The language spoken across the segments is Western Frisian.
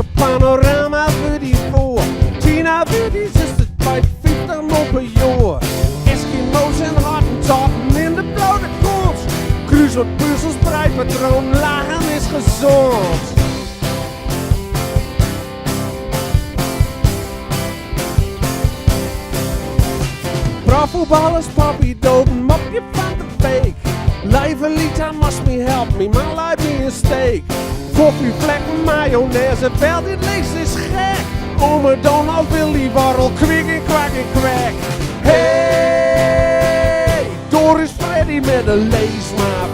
Joke Panorama foar dy foar. Tina foar dy suster by 50 mol per jaar. Eskimo's en Hottentotten in de blote kont. Kruiswoord, puzzels, breipatroon, lachen is gezond. Profvoetballers, Poppy doden, mopje van de week. Lieve Lita must me help me, maar laat me in steek. Koffievlekken, mayonaise, wel dit leest is gek. Ome Donald, Willy Warrel, kwik en kwak en kwek. Hey, daar is Freddy met een leesmap.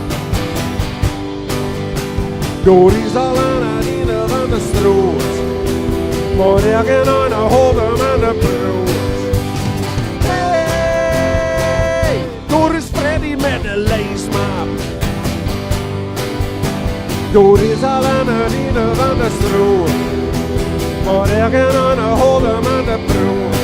Door is al aan het einde van de stroot. Maar elke een houdt hem aan de brood. Hey, daar is Freddy met de leesmap. Door is al aan het einde van de stroot. Maar elke een houdt hem aan de brood.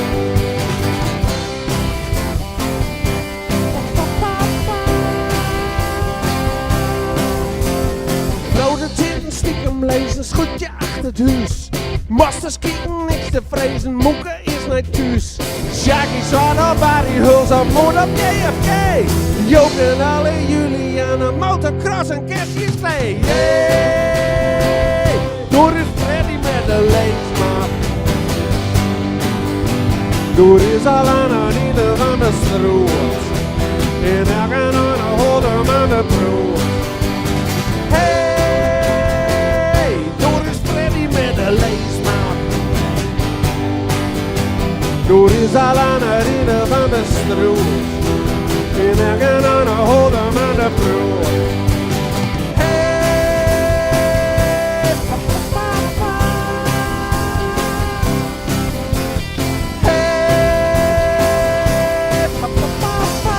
Rode tinten stiekem lezen, schud je achter het huis. Masters kieken, niks te vrezen, Moeke is niet thuis. Shaggy zwaar op Barry Huls, op moord op JFK. Joop en alle Juliana, motocross en Cassius Clay. Hey, door is Freddy met de leesmap. Door is al aan het einde van de stroot. En elke een hoort hem aan de brood. Hey, door is Freddy met de leesmap. Door is al aan het einde van de stroot. En elke een hoort hem aan de brood. Hey, pa, pa, pa, pa. Hey, pa, pa, pa, pa.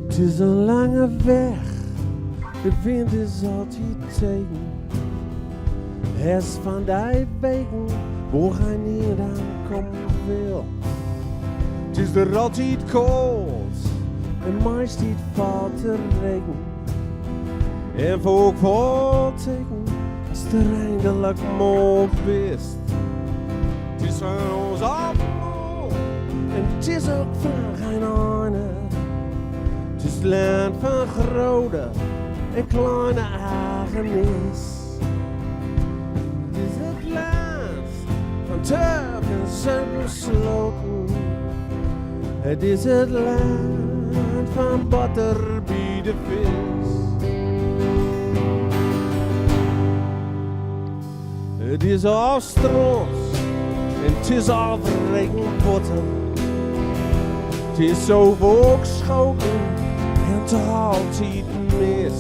Het is een lange weg, de wind is altijd tegen. Het is van die wegen waar gij niet aankomen wil. Het is er altijd koud en meestal valt de regen. En volk valt tegen als het er eindelijk mooi is. Het is van ons allemaal en het is ook van geen ander. Het is het land van grote en kleine Agnes. Het is het land van turf en zuipensloten. Het is het land van botter bij de vis. Het is al stront en het is al regenbotten. Het is zo schoten en toch altijd mis.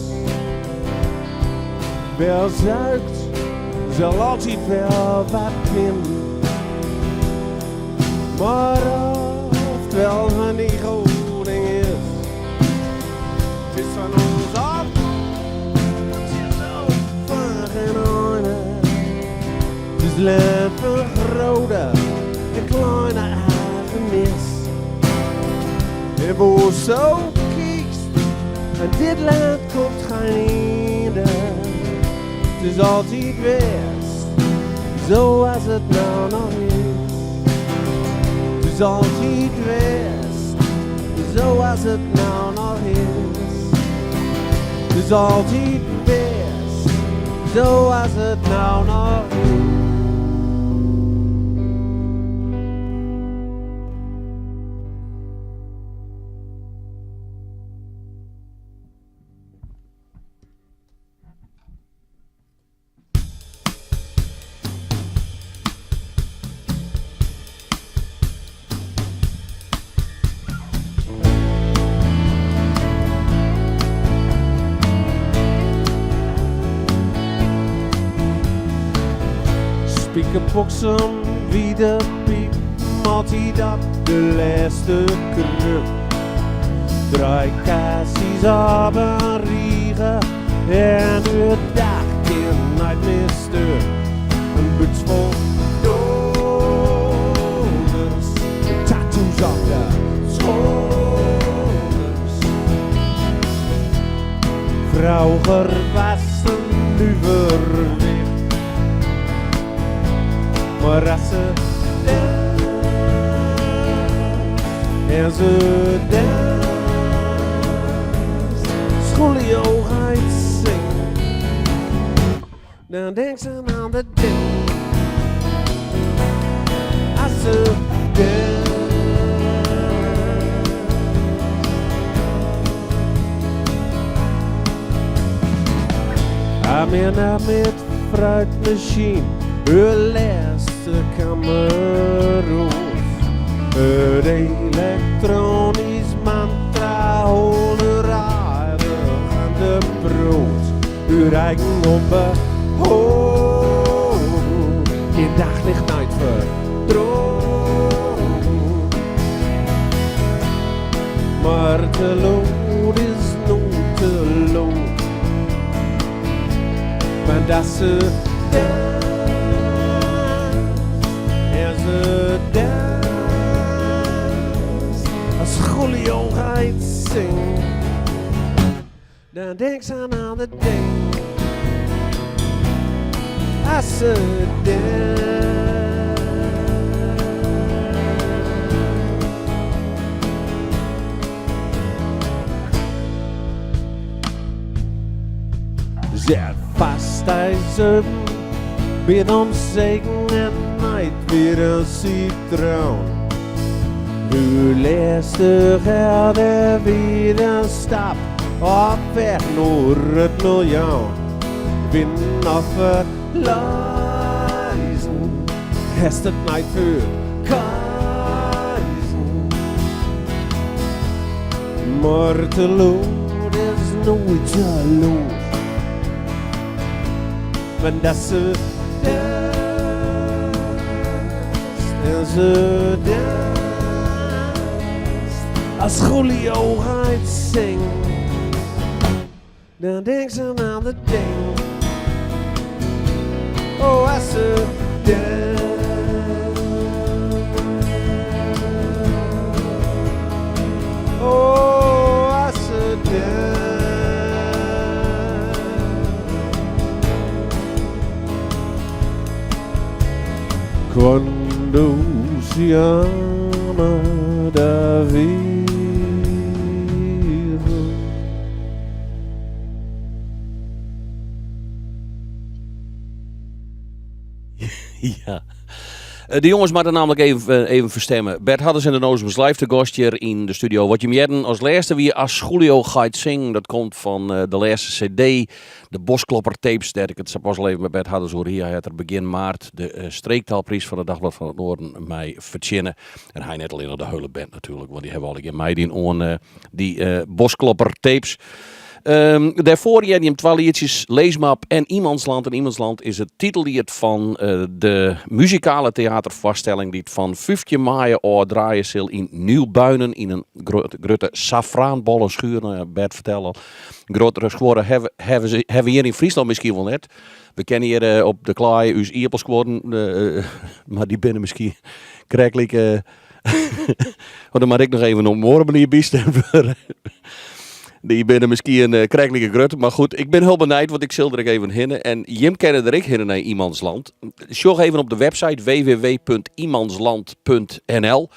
Wel zuikt, zal altijd wel wat vinden. Maar of het wel van die goding is, het is van ons af, het is ook van geen ander. Het is land van grote en kleine Agnes. En wo zo kiest, en dit land komt geen einde. Het is altijd west, zoals het nou nog is. Het is altijd west, zoals het nou nog is. Het is altijd west, zoals het nou nog is. Dikke boksen, wide pipen, altyd op de lêste kruk. Draaikaarsjes op in rige en de dag kin net mear stuk. In buts fol dolders, tattoos op de skouders. Froeger was in nuver wicht, mar as se danst en se danst, as Julio giet singen, dan denkt se oan de ding. As se danst. Amina met fruitmachine, de lêste kameroes. Het elektronisch mantra holder aardig aan de brood. Uw eigen onbehouden, geen daglicht nooit verdrogen. Maar te lood is nooit te lood. Want as se danst en se danst, as Julio giet singen, dan denkt se oan de ding. As se danst. Zet vast ijzer, bid om zegen en night weer een citroen. Nu laatste geld er weer een stap op weg naar het miljoen. Winnen of verliezen, is het niet voor kiezen. Maar te lood is nooit te lood. Want as se danst en se danst, as Julio giet singen, dan denkt se oan de ding. Oh, as se danst. Oh, as se danst. Quando si ama davvero. Ja. De jongens moatte namelijk even ferstimmen. Bert Hadders en de Nozems live te gast hjir yn de studio. Wat jim hearden as lêste wie As Julio Gait Sing. Dat komt fan de lêste CD, de Bosklopper Tapes, dêr't ik it sa pas al even mei Bert Hadders oer hie. Hy hat der begjin maart de Streektaalpriis fan it Dagblad van het Noorden mei fertsjinne. En hy net allinnich, de hiele band natuerlik, want dy hawwe allegear meidien oan dy Bosklopper Tapes. Dêrfoar hearden jim twa lietsjes, Leesmap en Iemandsland. En Iemandsland is it titelliet fan de muzikale teaterfoarstelling dy't fan 15 maaie ôf draaie sil yn Nieuw-Buinen yn in grutte safraanbollenschuur. Nou ja, Bert fertelde al, gruttere skuorre hawwe we hjir yn Fryslân miskien wol net. We kenne hjir op de Klaai ús ierpelskuorren, mar dy binne miskien krekt like. Want dan moat ik noch even op in oare manier bystimd wurde. Dy binne miskien krekt like grut, mar goed, ik bin hiel benijd, want ik sil der ek even hinne. En jim kinne der ek hinne nei Iemandsland. Sjoch even op de website www.iemandsland.nl.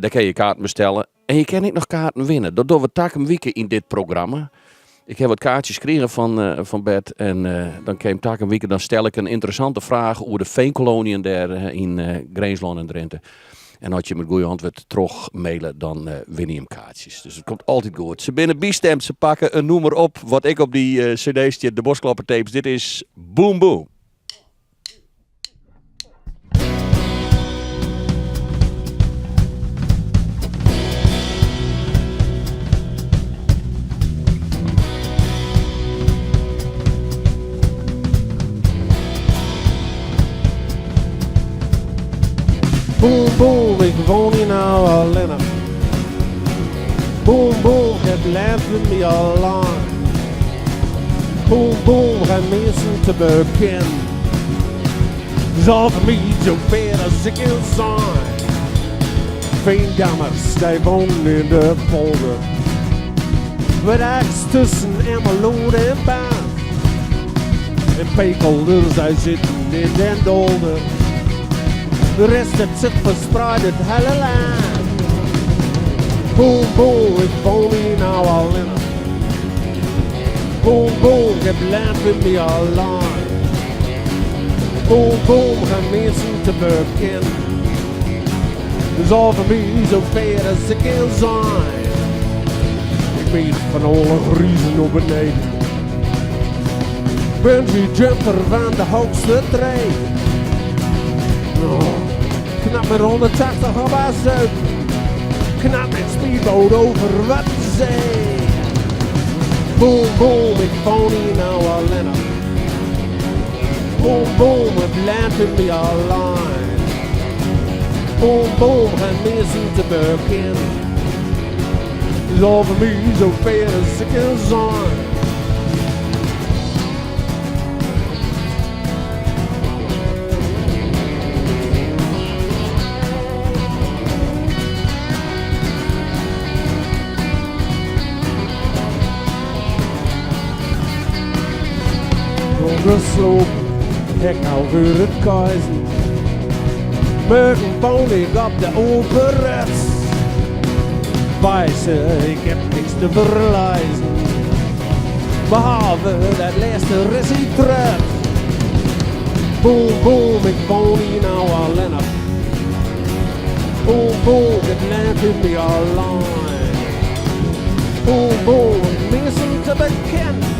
Dêr kinne je kaarten bestelle. En je kinne ek noch kaarten winne. Dat dogge we takom wike yn dit programma. Ik ha wat kaartsjes krigen fan Bert en dan kin takom wike, dan stel ik in ynteressante fraach oer de feankoloniën dêr yn Grinslân en Drinte. En as jim it goede antwurd trochmaile, dan winne jim kaartsjes. Dus it komt altyd goed. Se binne bystimd, se pakke in nûmer op wat ek op dy CD stiet, de Bosklopper Tapes. Dit is Boom Boom. Boem, boem, ik woon hier nou allinnich. Boem, boem, het leven my allein. Boem, boem, geen mensen te bekennen. Zal voor mij zo ver als ik kan zijn. Veendammers, die wonen in de polder. Wat ergens tussen Emmeloord en Baan. En Pekelders, die zitten in den dolder. De rest heeft zich verspreid het hele land. Boem, boem, ik woon hier nou allinnich. Boem, boem, ik heb land voor mij alleen. Boem, boem, geen mensen te bekennen. Dus al voor mij zo ver als ik kan zijn. Ik ben van alle riezen op beneden. Bungee jumper van de hoogste tree. Oh, knap met 180 op haar zeuk. Knap met speedboot over wat zee. Boem, boem, ik woon hier nou allinnich. Boem, boem, het land in me alleen. Boem, boem, geen mensen te bekennen. Is al voor mij zo ver als ik kan zijn. Geslopen, hek over het kuisen. Morgen woon ik op de open ruts. Wijze, ik heb niks te verliezen. Behalve dat laatste ressie terug. Boem, boem, ik woon hier nou allinnich. Boem, boem, het land in me alleen. Boem, boem, mensen te bekennen.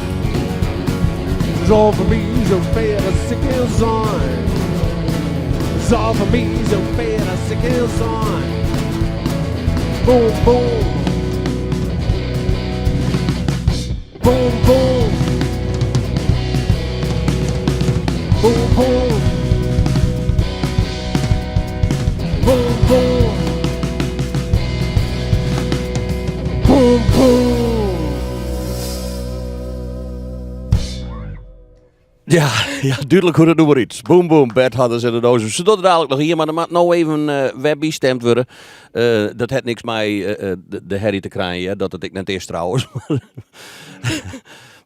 Zal voor mij zo ver als ik kan zijn. Zal voor mij zo ver als ik kan zijn. Boom, boom. Boom, boom. Boom, boom. Boom, boom. Boom, boom. Ja, duidelijk hoe dat noem maar iets. Boom, boom, Bert hadden ze de doos. Ze doen het dadelijk nog hier, maar er moet nou even webby stemd worden. Dat het niks mij de herrie te krijgen, hè, dat het ik net eerst trouwens.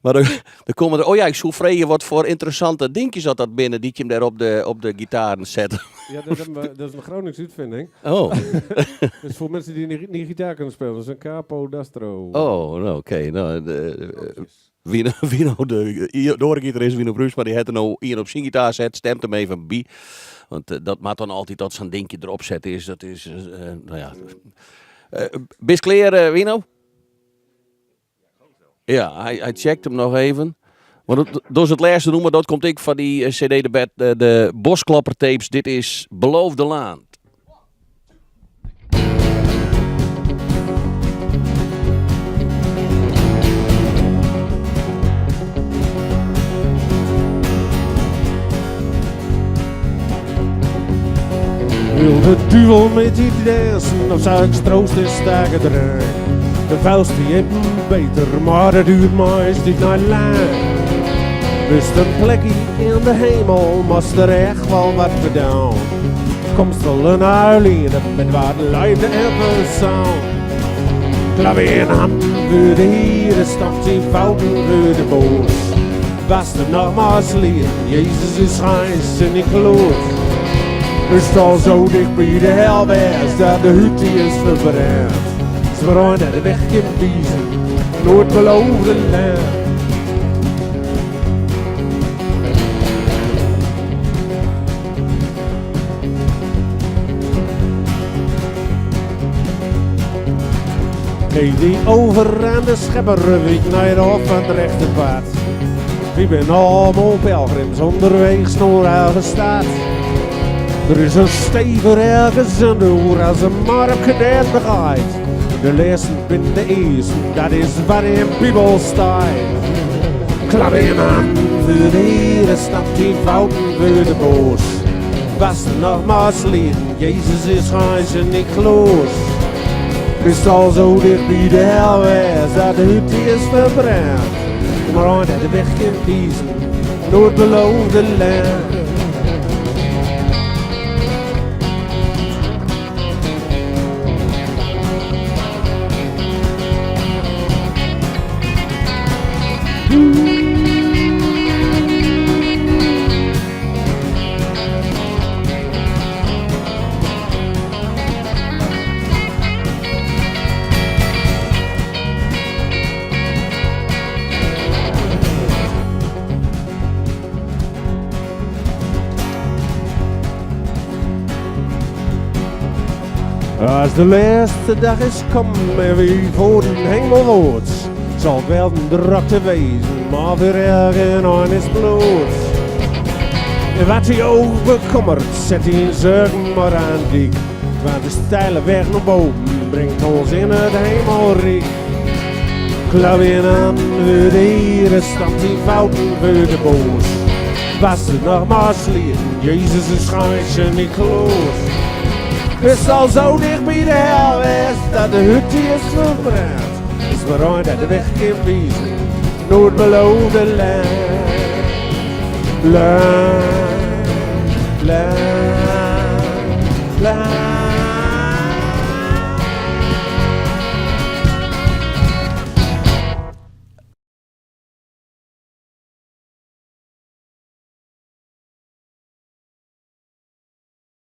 Maar er komen er, oh ja, ik zoek vregen wat voor interessante dingetjes dat dat binnen die je hem daar op de gitaren zet. Ja, dat is een Gronings uitvinding. Oh. Dus voor mensen die niet gitaar kunnen spelen, dat is een capo d'astro. Oh, nou, oké. Nou, wie nou de doorgitarist, Wino Bruce, maar die had er nou iemand op zijn gitaar zet, stemt hem even bij. Want dat maakt dan altijd dat zo'n dingje erop zetten is. Dat is, nou ja. Bist klaar, Wino? Ja, hij checkt hem nog even. Maar dat is het laatste nummer, dat komt ik van die CD de bed, de Bosklapper tapes. Dit is Beloofde Land. Wil de duivel met die dansen, of zou ik stroost in staken draaien? De vuist die heeft beter, maar het duurt maar eens niet naar lang. Wist een plekje in de hemel, moest er echt wel wat gedaan. Komst wel een huil in, met wat liefde en persoon. Klap in hand voor de heren, stapt zijn fouten voor de boos. Was er nog maar eens leren, Jezus is geen Sint-Nicolaas. Is al zo dicht bij de hel was, dat de hut die is verbrand. Ze waren naar de weg gewezen, nooit beloofde land. Hey, die over aan de schepper, weet naar of het rechte pad. Wie ben allemaal pelgrims onderwegs naar eigen staat. Er is een stever ergens in de hoer als een mark net begrijpt. De lessen binnen de eerste, dat is wat in de Bijbel staat. Klap in hand voor de heren, stapt die fouten voor de boos. Was der noch mar sliten, Jezus is gain Sint-Niklaas. Bist al zo dicht by de hel west, dat de hut is ferbrând. Mar ein dat de weg kin wizen, noar it beloofde lân. As de lêste dag is kommen en wy foaren hemelwaarts, sal it wel in drokte wezen, mar foar elkenien is pleats. En wat dy ook bekommert, set dyn zorgen mar aan de dyk, want de steile weg nei boven bringt ons yn it hemelryk. Klap dyn hannen foar de Heare, stamp dyn fouten foar de baas. Was der noch mar sliten, Jezus is gain Sint-Niklaas. Bist al zo dicht by de hel west, dat de hut is ferbrând. Is mar ein dat de weg kin wizen, noar it beloofde lân. Lân, lân.